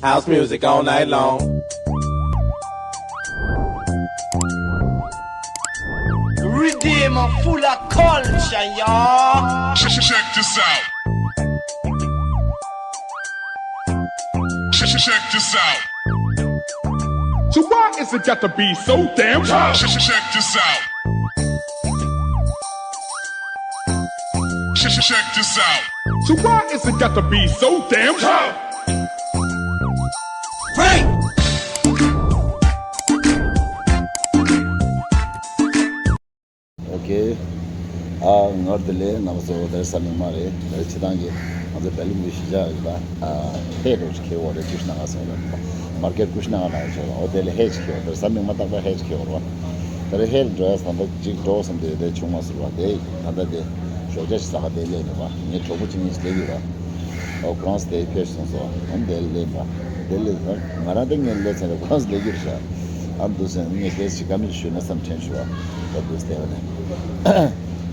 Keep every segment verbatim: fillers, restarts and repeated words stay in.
House music all night long. Redeem full of culture, y'all. Check, check this out. Check, check this out. So why is it got to be so damn tough? Check, check this out. Check, check this out. So why is it got to be so damn tough? Frank! ཨོ་ཁེ། ཨ་ང་བདེ་ལེགས། རྣམ་པ་ཚོ་དེ་རིང་གཟའ་མིག་དམར་རེད། དེ་རིང་སྤྱིར་བཏང་གི་ང་ཚོ་བེར་ལིན་གྱི་གཞིས་ཆགས་རེད་པ། ཨ་ཧེ་འདྲ་བོ་ཞིག་འཁྱེར་ཡོད་རེད། ཀུ་ཤི་ན་ག་ཟེར་བ་རེད། མར་ཀེཊ་ཀུ་ཤི་ན་ག་ན་ཡོད་ཆོག་ལ། ཨོ་དེ་ལ་ཧེ་ཞིག་འཁྱེར་ཡོད་རེད། གཟའ་མིག་དམར་རྟག་པར་ཧེ་ཞིག་འཁྱེར་ཡོད་རེད་པ། དེ་རིང་ཧེ་ལ་འགྲོ་ཡ་ཟེར་ད་ཅིག་འགྲོ་བསམ་དེ་དེ་བྱུང་མ་སོང་བ། དེ་ད་ལྟ་དེ་ཞོགས་ཇ་ཞིག་ཟ་ག་དེ་སླེབས་ནས་པ། ངའི་གྲོགས་པོ་གཅིག་གཉིས་ཤིག་སླེབས་ཡོད་ར། ཨོ་ཁོ་རང་ཚོ་དེ་ཕེབས་སོང་སོང་། ཨ་ནི་དེ་སླེབས་པ། དེ་སླེབས་ང་རང་དེ་ངས་སླེབས་ཚར་རེད། ཁོ་རང་ཚོ་སླེབས་ཀྱི་རེད་ཤག་ཨ་འདུག་སེ་ངས་དེ་ཞིག་བཀའ་མོལ་ཞུས་ན་བསམ་དྲན་བྱུང་བ། ད་འདུག་སེ་བསྡད་པ་ནས།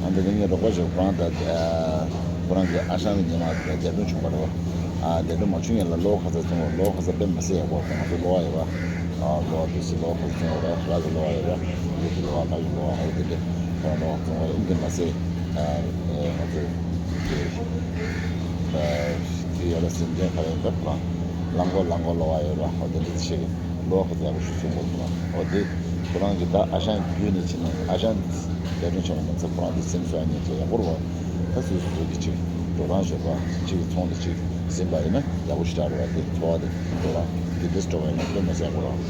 ཨ་འདི་ནི་ངའི་རོགས་པ་ཞིག་ཁོ་རང་ད་ཁོ་རང་གི་ཨ་ཞང་གི་ཉི་མ་འདས་གྲོངས་བྱུང་བ་རེད་བ། ཨ་འདས་གྲོངས་མ་བྱུང་ཡན་ལ་གློ་བོ་ཁ་ཚ་བཙོང་བ། གློ་བོ་ཁ་ཚ་དཔེ་མི་སྲིད་ཡག་པོ་རེད། ང་ཚོ་གློ་བ་ཡོད་བ། ཨ་གློ་བ་འདུག་སེ་གློ་བོ་ཁ་ཚ་བཙོང་བ་རེད། ར་གི་གློ་བ་ཡོད་ར། ཡུལ་གྱི་གློ་བ། ལྷ་གི་གློ་བ། ཨ་འདི་འདྲ་ཁོ་རང་གློ་བ་བཙོང་བ་རེད། འདི་མ་ཟད། ཨ་ཨེ་ང་ཚོ་དེ་ཡོད་ལ་སེམས་ཅན་ཁ་ཡོད་ད་ཁོ་རང་གླང་མགོ་གླང་མགོ་གློ་བ་ཡོད་ར། ཨ་འདི་འདྲ་ཞིག་གློ་བོ་ཁ་ཚ་ཡག་པོ་ཞིག་བཙོང་བ་རེད། ཨ་འདི་ཁོ་རང་གི་ད་ཨ་ཞང་བརྒྱུད་ནས་ཕྱིན་ནས་ཨ་ཞང་འདས་གྲོངས་བྱུང་བ་ན་ཚེ་ཁོ་རང་དེ་སེམས་གསོ་ཡ་ཉེན་ཆེ་ཡག་པོ་རེད་བ། ད་སོ་སོ་སོ་གི་ཅིག་འགྲོ་སྟངས་ཞེས་པ་ཅིག་ཚོང་དེ་ཅིག་ཟིན་པ་ཡིན་ན་ཡག་པོ་ཞེ་དྲག་རེད་བ། དེ་འཚོ་བ་དེ་འགྲོ་སྟངས་དེ་འདྲས་འགྲོ་བ་ཡིན་ན་དཔེ་མི་སྲིད་ཡག་པོ་རེད་བ།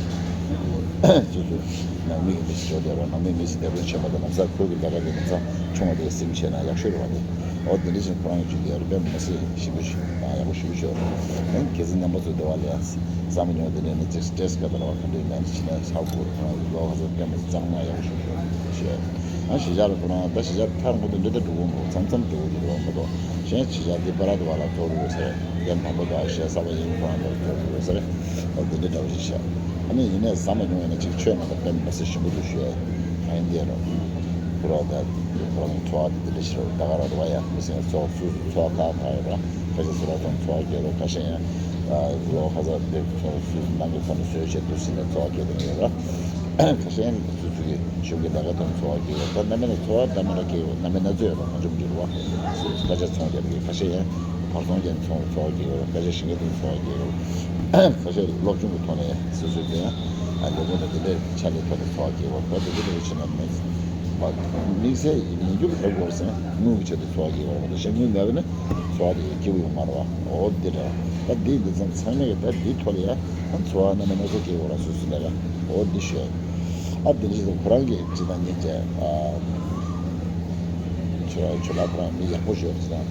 སོ་སོ་ནང་མི་གི་མི་ཞིག་འགྲོ་བསྡད་རོགས། ནང་མི་མི་ཞིག་འདས་གྲོངས་བྱས་པ་དང་ལམ་སང་ཁོ་གི་ལས་ཀ་དེ་ལམ་སང་ཆུང་བ་དེ་ཟིན་བྱས་ན་ཡག་ཤོས་རེད་བ། དེ་ཨོ་དེ་འདྲ་ཞིག་ཁོ་རང་གི་ཇུས་འདི་ཡར་དཔེ་མི་སྲིད་ཞིབ་པོ་ཞིག་ཡག་པོ་ཞིབ་པོ་ཞིག་རེད། གལ་སྲིད་རྣམ་པ་ཚོ་འདི་བ་ལས་བསམ་མི་ཡོང་དེ་ནས་ནི་ཅིག་སི་ཊེ་རེ་སི་ག་དར་བ་ག་འདྲས་མེད་ནི་ཕྱི་ནས་ཧ་གོ་རེད། ཁོ་རང་གི་གློ་བོ་ཁ་ཚ་དཔེ་མི་སྲིད་གཙང་མ་ཡག་པོ་ཞིབ་ཞིབ་ཞུ་ཡ། ཨ་གཞིས་ཆགས་ལ་ཁོ་རང་ད་གཞིས་ཆགས་མཐར་འཁོར་དུ་འདི་ལྟ་འགྲོ་གི་མི་འདུག་མཚམས་མཚམས་འགྲོ་གི་འདུག་མ་གཏོགས། གཞན་གཞིས་ཆགས་འདི་པ་ར་དུ་བ་ལ་ཐོག་རུ་ཟེར། རྒན་དང་པོ་དང་གཞས་གསར་པ་ཡིན་ཁོ་རང་ལ་ཐོག་རུ་ཟེར། ཨོ་འདི་འདྲ་འདྲ་བོ་ཞིག་བཤད། ཨ་ནི་ཡིན་ནའི་ཟ་མ་མྱོང་བས་ན་ཅིག་ཆོས་ན་ད་དཔེ་མི་སྲིད་ཞིམ་པོ་འདུག་ཞུ་ཡ། ཨ་ཡིན་དེ་རོ། ཁོ་ར་ད་ཁོ་རང་གི་འཚོ་བ་འདི་འདྲ་ཞིག་རོ། ད་ག་ར་རུ་བ་ཡ་མི་སེང་འཚོ་བ་སུ་འཚོ་བ་ཁག་ཁག་ཡོད་ར། ཁ་ཤས་སུ་ར་ཐོང་འཚོ་བ་སྐྱེལ་རོ། ཁ་ཤས་ཡང་ལོ་ཁ་ས་འདི་ཚོ་སུ་ནང་གི་ཁོ་ན་སོས་བྱས་འདུག་ཟིན་ནས་འཚོ་བ་སྐྱེལ་དེ་ཡོད་ར། ཁ་ཤས་ཡང་སུ་སུ་གི་གཞུང་གི་ལས་ཀ་དང་འཚོ་བ་སྐྱེལ་ཡོད། ད་རྣམ་པ་ན་འཚོ་བ་ད་མ་ར་སྐྱེལ་ཡོད། རྣམ་པ་སྣ་ཚོ་ཡོད་ར། ང་ཆུང་འགྱུར་བ་སུ་སྐད་ཆ་ཚོང་རྒྱག་གི། ཁ་ཤས་ཡང་བར་སོང་རྒྱག་ཚོང་འཚོ་བ་སྐྱེལ་ཡོད་ར། ཁ་ཤས་ཞིང་ཁ་དང་འཚོ་བ་སྐྱེལ་ཡོད་ར། ཁ་ཤས་སློབ་སྦྱོང་གི་ཐོག་ནས་སོ་སོའི་དེ་ཡང་ལས་ཁུངས་དང་དེ་འདྲའི་ཆ་ནས་ཐོག་ནས་འཚོ་བ་སྐྱེལ་ཡོད་ར། ད་དེ་འདྲ་བྱས་ན་མི་དམིགས་བསལ་ཡིན་མི་རྒྱུ་ལ་ལེགས་དགོས་ཟེར་ན་དངུལ་གྱི་ཆེད་དུ་འཚོ་བ་སྐྱེལ་ཡོད་ར། ད་ཤེས་དངུལ་མེད་པ་ན་འཚོ་བ་དེ་སྐྱིད་པོ་ཡོང་མ་རེད་བ། འོ་འདི་འདྲ། ད་འདི་འདི་ཚང་ཚང་མས་ད་འདི་ཐོག་ལ་ཡ་ཨ་འཚོ་བ་རྣམ་པ་སྣ་ཚོགས་སྐྱེལ་ཡོད་ར། སོ་སོ་ལས་ཀ་འོ་འདི་ཤོད། ཨ་འདི་འདྲ་ཞིག་ཁོ་རང་གིས་ཇི་ལྟར་ཉན་བྱས། ཨ་ཆོས་ཆོས་ལ་ཁོ་རང་མི་ཡག་པོ་ཞིག་ཡོད་རེད། ཇི་ལྟར་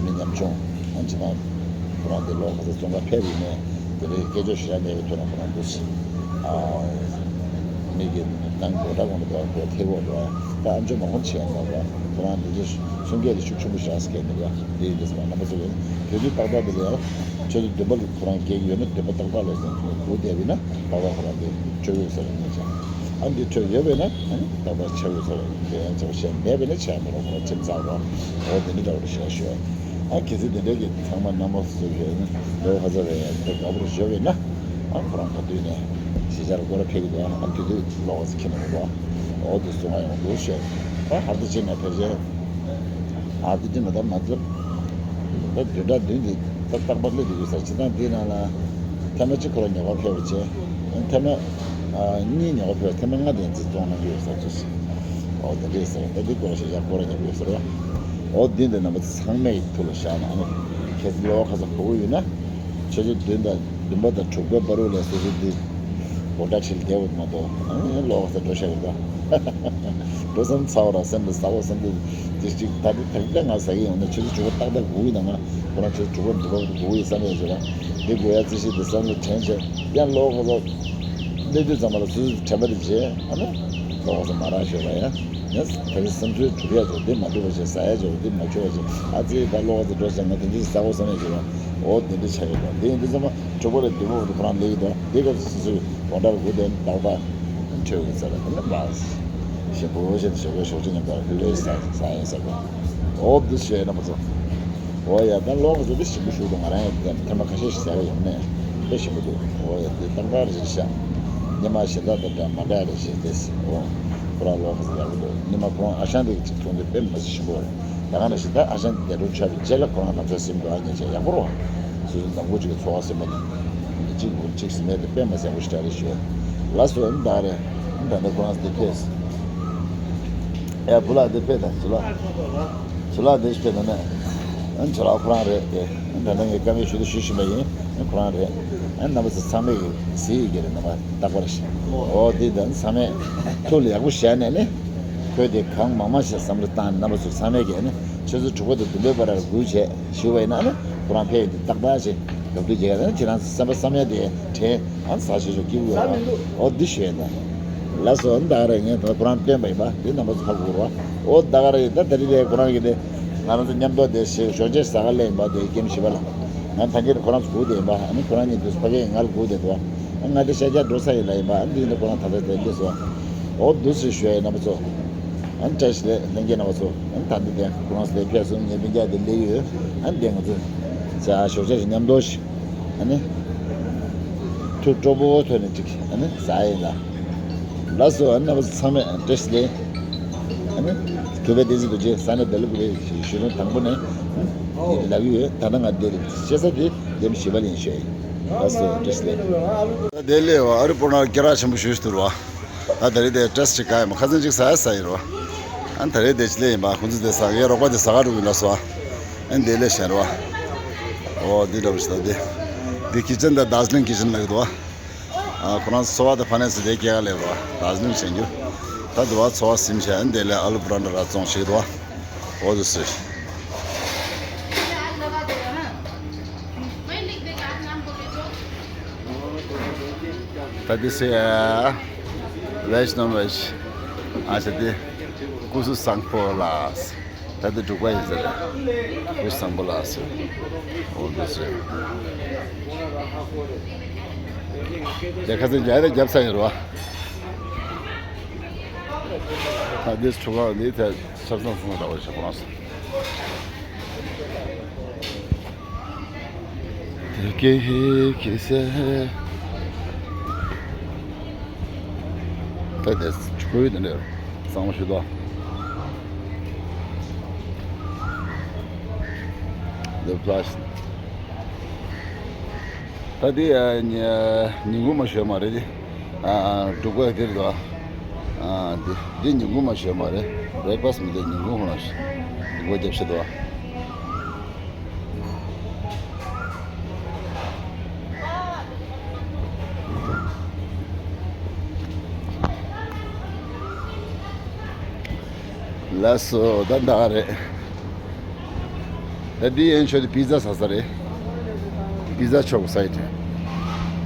མི་ཉམ་ཆུང་ཨ་ཇི་ལྟར་ཁོ་རང་འདི་ལོ་ཁ་ས་བཙོན་ཁང་ཕེབས་ཡིན་ནའི་དེ་འདྲའི་སྐད་ཆ་ཞུ་ཡ་མེད་པའི་ཐོག་ནས་ཁོ་རང་འདུག་ཨ་མི་གི་ནང་སྒོ་ཁྲ་གོང་དུ་འགྲོ་བ་འགྲོ་ཐེ་གོ་འགྲོ་བ་ད་ཨ་མཆོག་མ་ཁོམ་བྱས་ཡང་འགྲོ་བ་ཁོ་རང་འདི་གི་གསུང་སྐད་དེ་ཤུགས་ཆེན་པོ་བཞག་སྐད་འདུག་ཡ། འདི་ཡིན་འདི་ཟེར་བ་རྣམ་པ་ཚོ་གིས་དུས་ཚོད་ཏག་ཏག་འདི་ལ་ཡང་ཆུ་ཚོད་བདུན་པ་ལ་ཁོ་རང་སྐད་ཡོད་ན་བདུན་པ་ཏག་ཏག་ལ་ཡང་སྒུག་བསྡད་པ་ཡིན་ན་ཏག་ཏག་ཁོ་རང་གི་ཆོས་གོས་ཟེར་བ་ཉིད་ཀྱང་ཨ་འདི་ཁྲོད་ཡོད་པ་ཡིན་ན་ཨ་ནི་ཏག་ཏག་ཆོས་གོས་ཟེར་བ་དེ་ཡང་ཆོག་གཞན་མེད་པ་ཡིན་ན་བྱས་མི་རུང་ཁོ་རང་ཁྱིམ་ཚང་རོགས་འོ་དེ་འདྲ་འདྲ་བ་རེ་ཞེ་དྲག་ཞུ་ཨ་གལ་སྲིད་དེ་འདྲ་གི་ཚང་མ་རྣམ་པ་ཚོ་གི་ལོ་ཁ་ཚ་རེ་ཡང་དེ་དགའ་པོ་རེ་ཞུ་བ་ཡིན་ན་ཨ་ཁོ་རང་ག་དུས་ནས་གཞིས་ཆགས་ལ་སྐོར་ར་ཕེབས་ཀྱི་འདུག་ཨ་དེ་དུས་ལོ་ཁ་ཚ་ཁྱི་ནང་འདུག་འོ་དེ་གསུང་ང་ཡོང་འདུག་ཞེས་ཨ་ཧར་དུ་ཕྱིན་ནས་ཕལ་ཆེར། ཨ་དེ་དུས་ན་ད་ང་ཚོ་ད་བདུན་ཕྲག་བདུན་དེ་ད་རྟག་པར་སླེབས་ཀྱི་ཡོད་ས། སྤྱིར་བཏང་དེའི་ནང་ལ་ཐེངས་མ་གཅིག་ཁོ་རང་ཉོ་གར་ཕེབས་པ་བྱས། ཐེངས་མ་ཨ་གཉིས་ཉོ་གར་ཕེབས། ཐེངས་མ་ལྔ་དེ་ཚོ་བཙོང་གནང་གི་ཡོད་ས་ཅིག་ཨོ་དེ་འདྲས་ཟེར། ད་འདི་སྐོར་ཞིག་ཡག་སྐོར་ཉོ་གི་ཡོད་ཟེར་བ། ཨོ་འདི་འདི་རྣམ་པ་ཚང་མས་ཀྱི་ཐུགས་ལ་བཞག་ན་ཨ་ནི་ཁྱེད་ཚོ་ལོ་ཁ་ཚ་གོ་གི་ཡོད་ན་ཆུ་ཚོད་བདུན་དང་བདུན་པ་དང་དྲུག་པའི་བར་དུ་ལ་སོ་སོ་འདི་སྒོ་འདྲ་ཁྲིད་བསྡད་འོ་མ་གཏོགས་ཨ་ནི་ལོ་ཁ་ཚ་འགྲོ་ཤེས་གི་འདུག་འགྲོ་བསམ་ཚར་བ་ར་སེམས་ལ་ཟ་བ་བསམ་དུས་དེ་གཅིག་ད་དེ་ད་གི་ང་ཟ་གི་ཡོང་ན་ཆུ་ཚོད་དྲུག་པ་ཏག་ཏག་སྒུག་གི་ན་ང་ཁོ་རང་ཆུ་ཚོད་དྲུག་པ་འདི་བར་དུ་སྒུག་གི་བསམ་ཡོད་ཟེར་ར། འདི་སྒུག་ཡ་རྩིས་གཞི་འདི་བསམ་བློ་དྲན་བྱས་ཡང་ལོ་ཁ་ཚ་སླེབས་དུས་ཙམ་པ་ལ་སོ་སོ་དྲན་པ་དེ་བརྗེད་ཨ་ནི་ལོ་ཁ་ཚ་མ་རག་ཤོད་པ་ཡ། ཡང་ད་གི་བསམ་ཚུལ་སྒྲུབ་ཡ་ཆོག་འདི་མ་སྒྲུབ་པ་བྱས་ཟ་ཡ་ཆོག་འདི་མ་ཆོག་པ་བྱས་ཨ་ཙི་ད་ལོ་ཁ་ཚ་འགྲོ་བྱས་ང་དེ་འདྲ་ཟ་དགོས་བསམ་ཡ་ཆོག་ཨོ་དེ་འདྲ་ཆགས་ཡོད་པ་འདི་ཡིན་དུས་ཙམ་པ། གྲོགས་པོ་ལ་འདི་མོ་ཁོ་རང་ལེགས་དང་འདི་སྐབས་སུ་སོ་སོའི་དགོང་དྲ་ལ་སྒུག་བསྡད་ནས་ཏག་ཏག་འཕྲོད་ཡོད་ས་རེད། དེ་ནི་མ་ཞིམ་པོ་བྱས་ཏེ་ཞོགས་པའི་ཞོགས་ཇ་མཉམ་དུ་ལྷོད་ལྷོད་ཟ་ཟ་ཡིན་ས་རེད། འོ་འདི་ཞོས་རྣམ་པ་ཚོ། འོ་ཡ་ད་ལོ་ཁ་ཚོ་འདི་ཞིམ་པོ་ཞུགས་འདུག་ང་རང་ཡང་འདི་ཐེངས་མ་ཁ་ཤས་ཤིག་ཟ་ག་ཡོང་ནས་ དཔེ་ཞིམ་པོ་འདུག་འོ་ཡ། དེ་ཏག་ཏག་རེད་ཤག་ཉི་མ་གཞན་དག་དང་འདྲ་མ་འདྲ་རེད་ཤག་དེ་འོ། ཁོ་རང་ལོ་ཁ་སང་ཡག་པོ་འདུག་ཉི་མ་ཁོ་རང་ཨ་ཞང་དེ་གཅིག་མཐོང་དུས་དཔེ་མི་སྲིད་ཞིམ་པོ་རེད། ད་ག་ནང་བཞིན་ད་ཨ་ཞང་དེ་འགྲོ་ཆགས་པའི་རྗེས་ལ་ཁོ་རང་ང་ཚོའི་སེམས་འདུག་ཨ་ཉེ་ཆར་ཡག་པོ་རེད་བ། སོ་སོའི་འདམ་ཁུག་ཅིག་གི་འཚོ་བ་ཟིན་པ་ནི། གཅིག་བུ་གཅིག་ཟིན་མེད་དེ་དཔེ་མི་སྲིད་ཡག་པོ་ཞིག་རེད་ཞུ། ལགས་སོ། ཨ་ནི་ད་ག་རེད། ཨ་ནི་ད་ལྟ་ཁོ་རང་དེ་ཕེབས། ཨེ་བུ་ལགས་དེ་ཕེབས་དང་ཚུར་ལ། ཚུར་ལ་དེ་ཕེབས་དང་ནས། ཨ་ནི་ཚུར་ལ་ཁོ་རང་རེད་དེ། ཨ་ནི་ད་ལྟ་ངས་བཀའ་མོལ་ཞུ་དུ་ཞུ་བཞིན་པ་ཡིན། ཨ་ནི་ཁོ་རང་རེད། ཨ་ནི་རྣམ་པ་ཚོ་ཚང་མས་གི་གཟིགས་ཡི་གེ་རེད། རྣམ་པ་རྟག་པར་ཞིག་འོ་དེ་ད་ཚང་མས་ཐུགས་ལ་ཡག་པོ་བཞག་ནས་ནི། ཁོས་དེ་གང་མང་མང་ཞིག་བསམ་བློ་བཏང་ནས་རྣམ་པ་ཚོ་ཚང་མས་གི་ནི་ཆུ་ཚོད་དྲུག་པ་དང་བདུན་པའི་བར་ལ་སྒུག་བྱས་ཞུ་བ་ཡིན་ན་ནི་ཁོ་རང་ཕེབས་ཡོང་དུས་ཏག་ཏག་ཞིག་གབ་དུས་རྒྱལ་ཁ་ནི་ཁྱེད་རང་ཚོ་སེམས་པ་བསམ་ཡས་དེ་དྲན། ཨ་ནི་ཟ་ཞོ་ཞོ་སྐྱིད་པོ་ཡོད་ར། འོ་འདི་ཞུ་ཡིན་ད། ལགས་སོ། ཨ་ནི་ད་ག་རེད། ངས་ད་ཁོ་རང་བསྟན་པ་ཡིན་པ་དེ་རྣམ་པ་ཚོ་ཧ་གོ་ར། འོ་ད་ག་རེད། ད་ད་རེད་དེ་ཁོ་རང་གི་དེ་ང་རང་ཚོ་མཉམ་དུ་དེ་ཞེས་ཞོགས་ཇ་ཟ་ག་སླེབས་ཡིན་པ་དེ་ཀེམ་བཞི་པ་ལ། ང་ད་ཉིད་ཁོ་རང་ཚོ་སྒུག་བསྡད་ཡིན་པ། ཨ་ནི་ཁོ་རང་གཉིས་དུས་ཕ་གིར་ང་ལ་སྒུག་བསྡད་འདུག་ཨ་ང་དེ་ཤར་རྒྱག་འགྲོ་ས་ཡིན་ལ་ཡིན་པ། ཨ་འདི་ཡིན་ད་ཁོ་རང་ད་ལྟ་དེ་སླེབས་སོང་། འོ་འདུག་སེ་ཞུ་ཡ་ཡིན་རྣམ་པ་ཚོ། ཨ་ནི་བཀྲ་ཤིས་བདེ་ལེགས་ལྷན་རྒྱས་རྣམ་པ་ཚོ། ཨ་ནི་ད་འདི་དེ་ཁོ་རང་ཚོ་དེ་ཕེབས་སོང་། ངའི་སྤུན་ཀྱག་དེ་སླེབས་ཡོད། ཨ་ནི་དེ་ང་ཚོ་ཇ་ཞོགས་ཇ་ཞིག་མཉམ་དུ་ཞིག་ཨ་ནི་ཐུགས་སྤྲོ་པོ་ཐོག་ནས་ཅིག་ཨ་ནི་ཟ་ཡ་ཡིན་ལ། ལགས་སོ། ཨ་ནི་རྣམ་པ་ཚོ་ཚང་མས་བཀྲ་ཤིས་བདེ་ལེགས། ཨ་ནི་གུས་པས་བདེ་སྐྱིད་རྡོ་རྗེ་ས་གནས་བདེ་ལེགས་གུས་པས་ཞུ་རུང་དང་པོ་ནས་ལབ་ཀྱི་ཡོད། ད་ལྟ་ང་འདིར་བཤད་ས་དེ་འདེམས་བཞི་པ་ལ་ཡིན་ཞུ་ཡ་ཡིན། ལགས་སོ། བཀྲ་ཤིས་བདེ་ལེགས། ད་དེ་ལས་བ་ཨ་རི་སྤོ་ན་སྐད་གྲགས་ཆེན་པོ་ཞུ་ཞུ་ཐུར་བ། ད་ད་རེས་དེ་བཀྲ་ཤིས་ཁ་ཡ་མ་ཁ་སང་ཅིག་ཟ་ཡ་ཟ་ཡིན་རོ། ཨ་ད་རེས་དེ་ཅི་ལས་ཡིན་པ་ཁོང་ཚོ་དེ་ཟ་ངའི་རོགས་པ་དེ་ཟ་ག་འགྲོ་གི་ལ་སོ། ཨ་འདི་ལས་ཞན་རོ། འོ་འདི་འདྲ་བོ་ཞིག་ད་དེ། འདི་ཁི་ཅན་ད་དར་ཇི་ལིང་ཁི་ཅན་ལ་གི་འདུག་ཨ་ཁོ་རང་ཚོ་འཚོ་བ་དེ་ཕ་ནས་སུ་དེ་སྐྱེ་ག་ལས་རོ། དར་ཇི་ལིང་ཞན་རྒྱུ། ད་དུ་བ་འཚོ་བ་སིམ་ཆ་ཨ་འདི་ལས་ཨ་ལུ་པུ་ར་འདྲ་ར་བཙོང་ཞིག་འདུག་འོ་དུ་སུ། ད་འདི་སེ་ཨ། བེཇ་ནོན་བེཇ། ཨ་ཅེ་འདི། སྐུ་གཟུགས་བཟང་པོ་ལ། ད་འདི་འབྲུག་པ་ཡིན་ཟེར། སྐུ་གཟུགས་བཟང་པོ་ལ་ཟེར། འོ་འདི་སེ། དེ་ཁ་སང་རྒྱ་རེ་རྒྱབ་ས་ཡིན་རོ། ད་འདི་ཆུ་ཁ་འདི་ད་ཆབ་གསང་གསང་འདྲ་བ་ཞིག་ཁོ་རང་སོང་། དེ་སྐད་ཧེ་ཁེ་སེ། ད་དེ་ཆུ་ཁོལ་དེ་འདྲ་གཙང་མ་ཞུ་དོ། ད་དེ་ཉིན་གུང་མ་ཞོན་མ་རེད་དེ། ཨ་འབྲུག་པ་དེར་དོ། ཨ་འདི་འདི་ཉིན་གུང་མ་ཞོན་མ་རེད། བྷེ་རེག་ཕ་སི་མི་འདུག་ཉིན་གུང་ཁོ་ན་སྒོ་རྒྱབ་ཤི་དོ། ལགས་སོ། ད་ད་ག་རེད། ད་འདི་ཡན་ཆོས་དེ་པི་ཛ་ཟ་ས་རེད། པི་ཛ་མཆོད་ས་ཡིན་དྲན།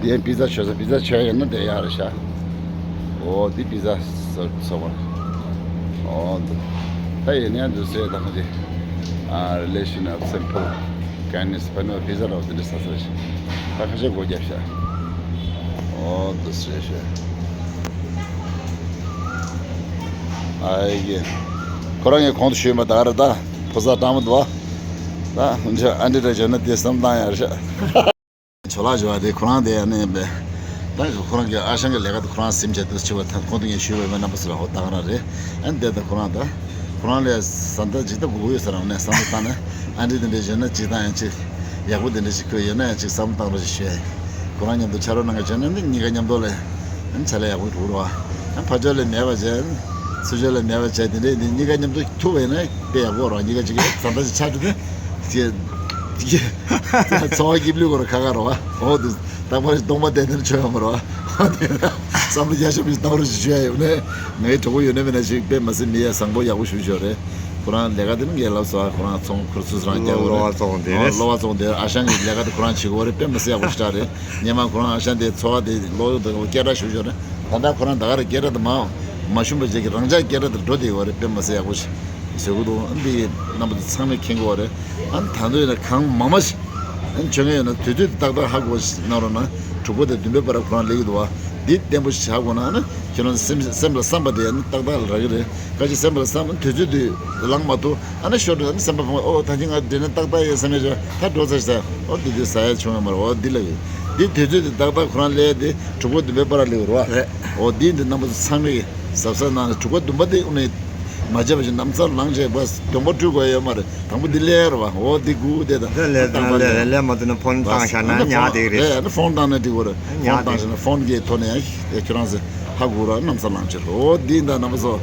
འདི་ཡན་པི་ཛ་མཆོད་ས། པི་ཛ་མཆོད་ཡོད་ན་དེ་ཡག་རེད་ཤག་འོ་འདི་པི་ཛ་ཟ་ས་བ། འོ་འདི། ད་ཡིན་ཡང་འདི་ཟེར་ད་ག་ཅི། ཨ་relation of simple kindness ཕ་ནུ་པི་ཛ་ར་བ་དེ་འདྲ་ཟ་ས་རེད་ཤག་ད་ཁ་ཤས་སྒོ་རྒྱབ་ཤག་འོ་འདི་ཟེར་ཤག་ཨ་ཡེ། ཁོ་རང་ངས་གོང་དུ་ཞུས་མ་ད་ག་རེད་ད། ཕོ་གསར་སྤྲང་མོ་འདུག་བ། ད་ཧུན་ཆོས་ཨ་འདྲི་འདྲ་བྱས་ན་དེ་བསམ་བཏང་ཡར་ཤག་ཆོ་ལག་བྱ་བ་དེ་ཁོ་རང་དེ་ཨ་ནི་ད་ཁོ་རང་གི་ཨ་ཞང་གི་ལས་ཀ་དེ་ཁོ་རང་སེམས་ཆེད་དུ་ཆེ་བ་ད་གོང་དུ་ངས་ཞུས་པའི་མི་རྣམ་པ་ཚོ་ལ་འོ་ད་ག་རང་རེད། ཨ་ནི་དེ་ད་ཁོ་རང་ད་ཁོ་རང་ལས་བཟའ་ཟླ་ཇི་ལྟ་དགོས་ཡོད་ས་རང་ནས་བསམ་བློ་བཏང་ནས་ཨ་འདྲི་དེ་འདྲ་བྱས་ན་ཇི་ལྟ་ཡང་ཅིག་ཡག་པོ་དེ་འདྲ་ཞིག་ཁོས་ཡོད་ན་ཡང་ཅིག་བསམ་བློ་བཏང་རོགས་ཞེས་ཞུ་ཡ་ཡིན། ཁོ་རང་མཉམ་དུ་ཕྱག་རོགས་གནང་ག་བྱས་ན་ནི་གཉིས་ཀ་མཉམ་དུ་ལས་ཨ་ནི་ཆ་ལས་ཡག་པོ་འགྲོ་རོགས། ཨ་ནི་ཕར་ཕྱོགས་ལས་མེད་པ་བྱས་ཨ་ནི་ཚུར་ཕྱོགས་ལས་མེད་པ་བྱས་དེ་འདྲས་འདི་གཉིས་ཀ་མཉམ་དུ་ཐུག་པ་ཡིན་ན་དཔེ་ཡག་པོ་རོགས། གཉིས་ཀ་ཅིག་གིས་བཟའ་ཟླ་ཞིག་ཆགས་འགྲོ་ནས་ཅིག་ཅིག་འཚོ་བ་སྐྱིད་པོ་ལུས་དགོས་ར་ཁ་ཁ་རོགས། འོ་དེ་རྟག་པར་གདོང་པ་བསྟན་ནས་ཆོས་ཡོང་མ་རོགས། འོ་དེ་བསམ་བློ་རྒྱ་ཆེན་པོ་ཞིག་བཏང་རོགས་ཞེས་ཞུ་ཡ་ཡོད་ནས་ངའི་གྲོགས་པོ་ཡོད་ན་མེད་ན་ཞིག་དཔེ་མ་སྲིད་མི་ཡ་བཟང་པོ་ཡག་པོ་ཞུ་ཞོར་རེད། ཁོ་རང་ལས་ཀ་དེ་ནི་ངས་ལབ་སོང་། ཁོ་རང་ཚོང་ཁུར་སུ་རང་རྒྱག་གི་རེད། གློ་བ་བཙོང་དེ་རེད། གློ་བ་བཙོང་དེ་ཨ་ཞང་གི་ལས་ཀ་དེ་ཁོ་རང་བྱེད་དགོས་རེད། དཔེ་མི་སྲིད་ཡག་པོ་ཞེ་དྲག་རེད། སྔོན་མ་ཁོ་རང་ཨ་ཞང་དེ་འཚོ་བ་དེ་ལོ་ཡོད་དུ་སྐད་གྲགས་ཞུ་ཞོར་རེད། ད་ལྟ་ཁོ་རང་ད་ག་རེ་སྐད་གྲགས་དེ་མ་མ་ཞུམ་པ་བྱེད་ཀྱི་རང་ཅག་སྐད་གྲགས་དེ་འགྲོ་བསྡད་ཡོད་རེད། དཔེ་མི་སྲིད་ཡག་པོ་ཞིག་བཟོ་གི་འདུག་འདི་རྣམ་པ་ཚོ་ཚང་མས་མཁྱེན་གྱི་ཡོད་རེད། ཨ་ནི་ད་དུང་ཡིན་ན་གང་མང་མང་ཞིག་ཨ་ནི་བྱེད་མཁན་ཡོད་ན་དུས་ཚོད་དེ་ཏག་ཏག་ཧ་གོ་ཞིག་གནང་རོགས་གནང་། དྲུག་པ་དང་བདུན་པའི་བར་ཁོ་རང་སླེབས་ཀྱི་འདུག་བ། འདི་བརྟན་པོ་ཞིག་ཧ་གོ་ན་ཨ་ནི་ཁྱེད་རང་ཚོ་སེམས་སེམས་ལ་བསམ་པ་དེ་ཨ་ནི་ཏག་ཏག་ལ་རག་གི་རེད། ཁ་ཅིག་སེམས་ལ་བསམ་ཨ་ནི་དུས་ཚོད་དེ་ལངས་མ་ཐུབ་ཨ་ནི་ཤོར་འགྲོ། ཨ་ནི་སེམས་པ་ཕངས། ཨོ་ད་ཅི་ང་འདྲེ་ན་ཏག་ཏག་ཡིན་བསམ་ཡས་ཆོག་ད་འགྲོ་ཚར་ཤག་ཨོ་དེ་དུས་ཟ་ཡས་བྱུང་ཡོད་མ་རེད། ཨོ་འདི་ལ་ཡོད། འདི་དུས་ཚོད་འདི་ཏག་ཏག་ཁོ་རང་སླེབས་ཏེ་དྲུག་པ་བདུན་པའི་བར་ལ་སླེབས་རེད་བ། རེད། འོ་འདི་འདི་རྣམ་པ་ཚོ་ཚང་མས་གཟབ་གཟབ་གནང་ནས་དྲུག་པ་བདུན་པ་དེ་དངོས་གནས་མ་བརྗེད་པ་ཞིག་ལམ་སང་ལངས་བྱས་པ་གདོང་པ་བཀྲུ་དགོས་ཡོད་མ་རེད། དང་པོ་འདི་སླེབས་རེད་བ། འོ་འདི་སྒུག་བསྡད་དང་། འདི་སླེབས་དང་། སླེབས་སླེབས་མ་ཐུབ་ན་ཕོན་བཏང་བཞག་ན་ཉག་བསྡད་ཀྱི་རེད། ཨ་ནི་ཕོན་བཏང་ན་འགྲིག་གི་རེད། རེད། ཨ་ནི་ཕོན་བཏང་བཞག་ན་ཕོན་གྱི་ཐོག་ནས་ཡང་ཁྱོད་རང་ཚོ་ཧ་གོ་ར་རྣམ་སང་ལངས་བྱས་རེད། འོ་འདི་འདྲ་རྣམ་པ་ཚོ།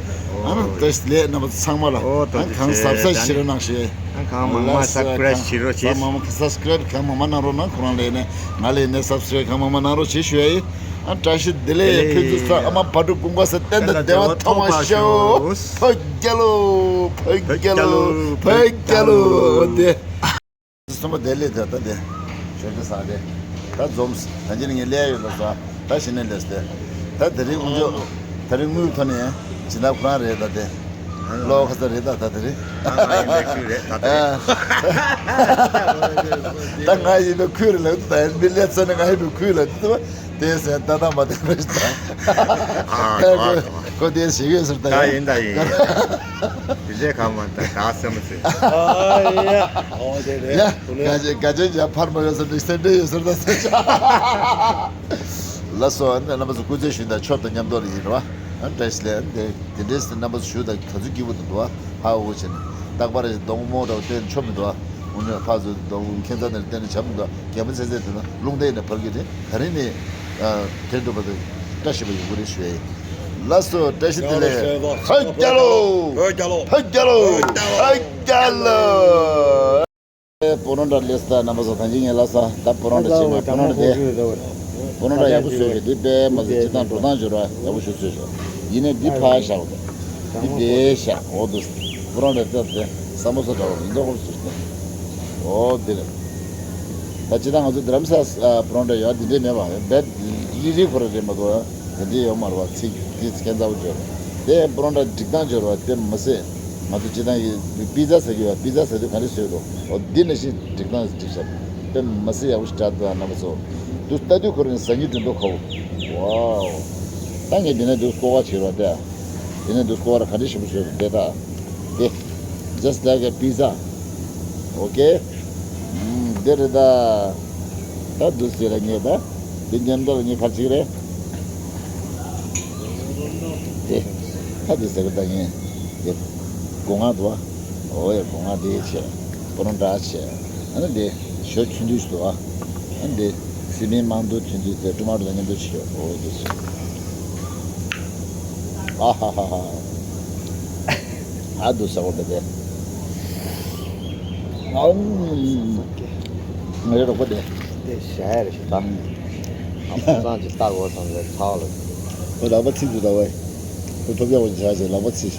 ཨ་ནི་ཏོག་ཙམ་ལས་རྣམ་པ་ཚོ་ཚང་མ་ལ། ཨོ་ཏོ་ཨ་ནི་གང་གཟབ་གཟབ་བྱེད་རོགས་གནང་ཞེས། ཨ་གང་མང་མང་ལགས་སོ། སབ་སི་ཀ་རེབ་བྱེད་རོགས་བྱེད། གང་མང་མང་སབ་སི་ཀ་རེབ་གང་མང་མང་གནང་རོགས་གནང་། ཁོ་རང་ལ་ཡིན་ནའི་ང་ལ་ཡིན་ནའི་སབ་སི་ཀ་རེབ་གང་མང་མང་གནང་རོགས་བྱེད་ཞུ་ཡ་ཡིན། ཨ་བཀྲ་ཤིས་བདེ་ལེགས། བདེ་ལེགས། ཕུན་སུམ་ཚོགས། ཨ་མ་བག་དྲོ་ཀུན་དགའ་ས་གཏན་དང་བདེ་བ་ཐོབ་པར་ཤོག། བོད་རྒྱལ་ལོ། བོད་རྒྱལ་ལོ། བོད་རྒྱལ་ལོ། དེ། གསུམ་པ་བདེ་ལེགས། དེ་ད་དེ་ཞོར་དུ་ཟ་དེ་ད་འཛོམས། ད་ཅི་ནས་ངས་ལས་ཡོད་ལ་ཟ། ད་གཞི་ནས་ལས་སྟེ། ད་དེ་རིང་དཀོན་མཆོག་ད་རིང་དངུལ་ཐོག་ནས་ཇི་ལྟར་ཁོ་རང་རེད། ད་དེ་ལོ་ཁ་ས་རེད། ད་ད་དེ་རིང་ད་ང་ཡིན་པའི་ཁུལ་རེད། ད་དེ་རིང་ད་ང་ཡིན་པའི་ཁུལ་རེད་ལ། ད་མི་ལས་ཚོ་ནི་ང་ཡིན་པའི་ཁུལ་ལ་དེ་ད། དེ་ཟེར་ལྟ་སྟངས་མ་བདེ་བ་ཞིག་དང་། ཨ་ཨ་ཨ། ཁོ་དེ་ཞིག་ཡོད་ཟེར་ད། ད་ཡིན་ད་ཡིན། དེ་འདྲའི་ཁ་མ་ད་ད་སེམས་མ་ཚིག་ཨ་ཡ། ཨོ་དེ་རེད། ཡ། དགའ་ཆེ་དགའ་ཆེ་ཡ། ཕར་མ་ཡོད་ཟེར་དུས་སེམས་ཁྲལ་ཡོད་ཟེར་ད་ཟེར་ཆ། ལགས་སོ། ཨ་ནི་རྣམ་པ་ཚོ་སྐུ་ཚེ་ཞུ་དང་། ཆོབ་དང་མཉམ་དུ་ལ་ཡིན་རོ། ཨ་བཀྲ་ཤིས་བདེ་ལེགས། དེ་འདྲའི་རྣམ་པ་ཚོ་ཞུ་དང་། ག་ཚོད་སྐྱིད་པོ་དང་འདུག་ཨ། ཧ་གོ་བྱས་ནས་རྟག་པར་གདོང་མོ་འདྲ་བོ་སྟོན་ཆོག་མི་འདུག་ཨ། འུ་ནས་ཕར་ཚུར་གདོང་ཁྱད་མཚར་ནས་སྟོན་ནས་བྱ་མི་འདུག་ཨ། རྒན་པོ་ཚེ་ཚེ་དེ་ན་རླུང་རྟ་ཡིན་ན་ཕར་གྱི་རེད། ག་རེ་ནས་དེ་འགྲོ་བ་དང་བཀྲ་ཤིས་པ་ཡོང་གི་རེད་ཞུ་ཡ་ཡིན། ལགས་སོ། བཀྲ་ཤིས་བདེ་ལེགས། བོད་རྒྱལ་ལོ། བོད་རྒྱལ་ལོ། བོད་རྒྱལ་ལོ། བོད་རྒྱལ་ལོ། པོ་རོ་ཊ་ལས་ས་རྣམ་པ་ཚོ། ད་ཅི་ངས་ལབ་ས་ད་པོ་རོ་ཊ་བྱས་ནས། པོ་རོ་ཊ་དེ། པོ་རོ་ཊ་ཡག་པོ་བཟོས་ཤག་འདི་དཔེ་མ་ཟད་སྤྱིར་བཏང་འགྲོ་སྟངས་སྦྱོར་བ་ཡག་པོ་ཞིག་བཟོས་ཤག་ཡིན་ནའི་འདི་ཕར་བཞག་འདི་དེ་བཞག་འོ་འདུག་པོ་རོ་ཊ་དེ་དེ་ས་མོ་ས་འདྲ་བོ་ཡིན་མདོག་ཁ་པོ་བཟོས་ཤག་འོ་འདི་རེད། ད་སྤྱིར་བཏང་ང་ཚོ་རྡ་རམ་ས་ལ་པོ་རོ་ཊ་ཡོད། འདི་འདྲའི་མེད་པ་རྦད་རིལ་རིལ་ཁོ་ར་རེད་མ་གཏོགས། དེ་འདྲའི་ཡོད་མ་རེད་བ། ཚིག་འདི་ཁྱད་མཚར་པོ་བརྗོད། དེ་པོ་རོ་ཊ་སྒྲིག་སྟངས་སྦྱོར་བ་དེ་མ་ཟད། ང་ཚོ་སྤྱིར་བཏང་གི་པི་ཛ་ཟ་གི་ཡོད། པི་ཛ་ཟ་དུས་ག་འདྲ་བཟོས་འདུག་འོ་འདི་ནང་བཞིན་སྒྲིག་སྟངས་སྒྲིག་བཞག་དཔེ་མ་སྲིད་ཡག་པོ་ཞིག་འདྲ་འདུག་ཨ། རྣམ་པ་ཚོ། འདུག་ལྟ་དུས་ཁོ་རང་ཟ་སྙིང་འདོད་མདོག་ཁ་པོ། ཝའོ། ད་ངས་འདི་ནས་འདུག་སྐོར་བ་བྱེད་རོགས་ཏེ། འདི་ནས་འདུག་སྐོར་བ་ག་འདྲ་ཞིམ་པོ་བཟོས་འདུག་དེ་ད། དེ། Just like a pizza. Okay. ཨུམ། འདི་རེད་ད། ད་འདུག་ཟེར་ལ་ངས་ད། འདི་མཉམ་དུ་ལ་ངས་ཕར་ཅིག་རེད། དེ། ད་འདི་ཟེར་གི་ད་ངས། དེ། སྒོ་ང་འདུག་ཨ། འོ་ཡ། སྒོ་ང་དེ་བྱས། པོ་རོ་ཊ་བྱས། ཨ་ནི་དེ། ཞོ་ཆུང་ཆུང་ཞིག་འདུག་ཨ། ཨ་ནི་དེ། སི་པན་མང་དུ་ཆུང་ཆུང་དེ་ཊོ་མ་ཊོ་དང་མཉམ་དུ་བྱས། འོ་དེ་བྱས། ཨ་ཧ་ཧ་ཧ། ཨ་འདུག་ཟ་གོ་དེ་དེ། ཨ། ངའི་རོགས་པ་དེ། དེ་ཞྭ་ཡ་རེ་ཞིག་བཏང་། ཨ་ཕོ་བཟང་ཅིག་ལྟ་དགོས་བསམ་པའི་ཚ་བ་ལ། ཁོ་ལག་པ་ཚིག་འདུག་ད་ཝེ། ཁོ་ཐོབ་རྒྱག་པ་ཅིག་བྱ་ཞིག་ལག་པ་ཚིག།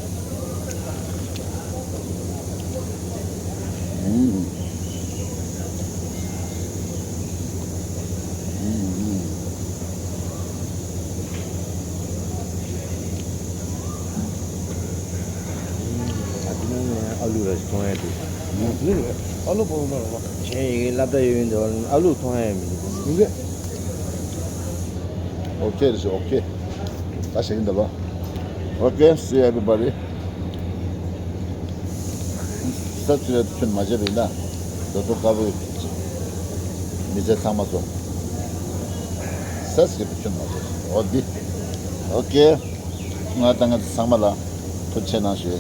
ཨུམ། ཨུམ། ཨ་ལུ་ར་ཞིག་མཐོང་ཡ་འདུག་ཨ་ལུ་པོ་མ་ར་བ། ཁྱེད་ཡིན་སློབ་གྲྭ་ཡོད་ཡིན་འདུག་ཨ་ལུ་མཐོང་ཡ་མི་འདུག་ཡིན་གི། Okay རེད་ཤག Okay. ད་ཞིག་ཡིན་འདུག་ལོ། Okay, see you everybody. ས་ཚུལ་ཁྱོན་མ་བྱས་པ་ཡིན་ན། རྡོ་ཐོག་དཀར་པོའི་མི་ཚེ་ཚང་མ་ཚོ། ས་ཚུལ་ཁྱོན་མ་བྱས། འོ་འདི། Okay. ང་ད་ང་ཚོ་ཚང་མ་ལ་ཐུགས་རྗེ་གནང་ཞུ།